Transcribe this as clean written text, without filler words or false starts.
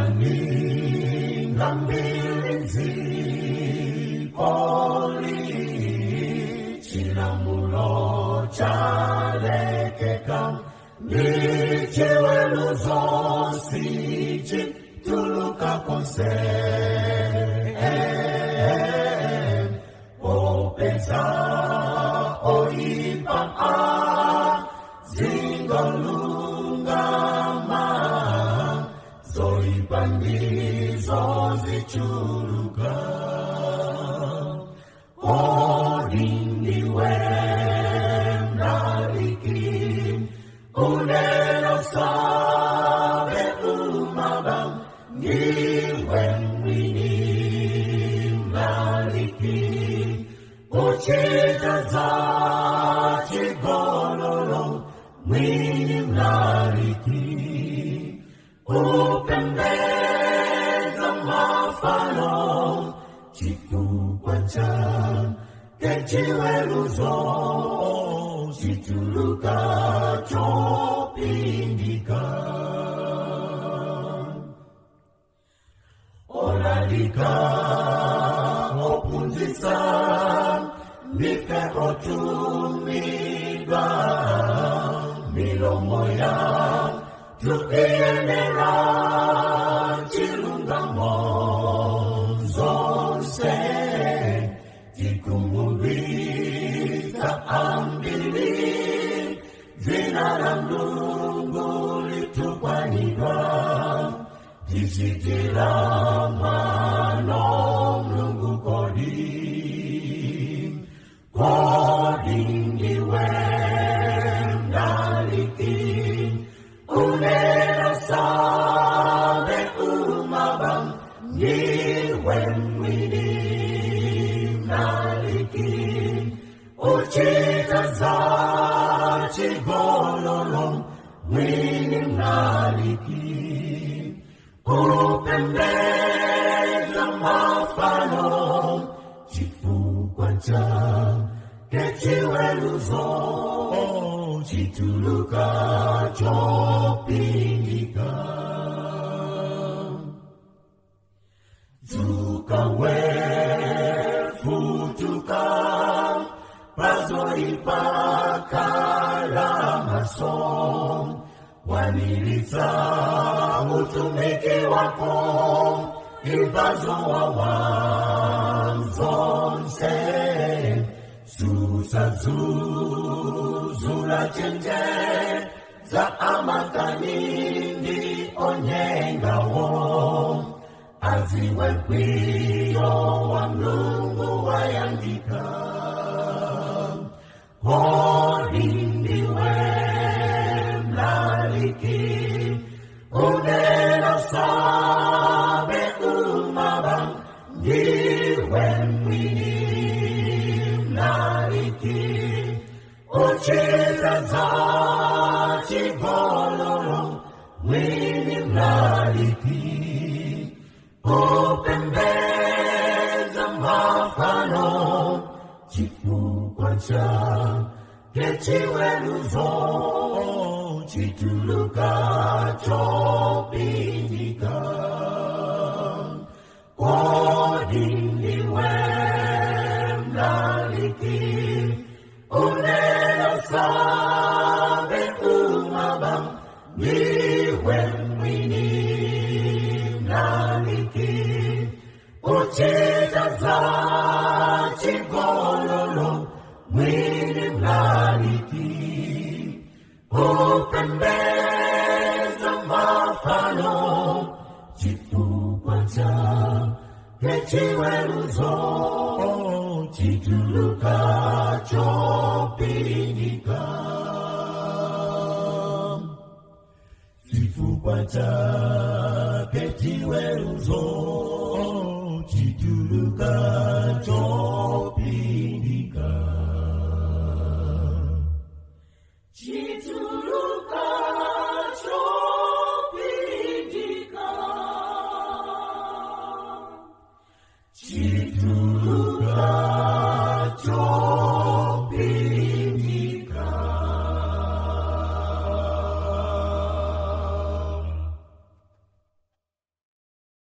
Oipaninga mbilizikoli chilamulo chalekeka ndichiweruzo sichituluka konse popeza oipa zingolungama zoipa ndizo zichuluka kodi ndiwe mlaliki unena usabe umaba ndiwe mwini mlaliki uchita za chigololo mwini mlaliki upembedza mafano chifukwa chake chiweruzo chituluka chopindika olalika ophunzitsa ndife otumidwa milomo yathu iyenera chilungamo zonse tikhumudwitsa ambiri dzina la Mulungu litukwanidwa tichitira mwano Mulungu kodi kodi ndiwe mlaliki unena usabe umaba ndiwe mwini mlaliki uchita za chigololo mwini mlaliki upembedza mafano chifukwa chake chiweruzo chituluka chopindika dzuka we futuka pazoipa khala maso kwaniritsa utumiki wako imva zowawa zonse tsutsa dzudzula chenjeza amakani ndi onyengawo adziwe mkwiyo wa Mulungu wayandika kodi ndiwe mlaliki unena usabe umaba ndiwe mwini mlaliki uchita za chigololo mwini mlaliki upembedza mafano chifukwa chake chiweruzo chituluka chopindika kodi ndiwe mlaliki unena usabe umaba ndiwe mwini mlaliki uchita za chigololo mwini mlaliki upembedza mafano chifukwa chake chiweruzo chituluka chopindika chifukwa chake chiweruzo chituluka chopindika.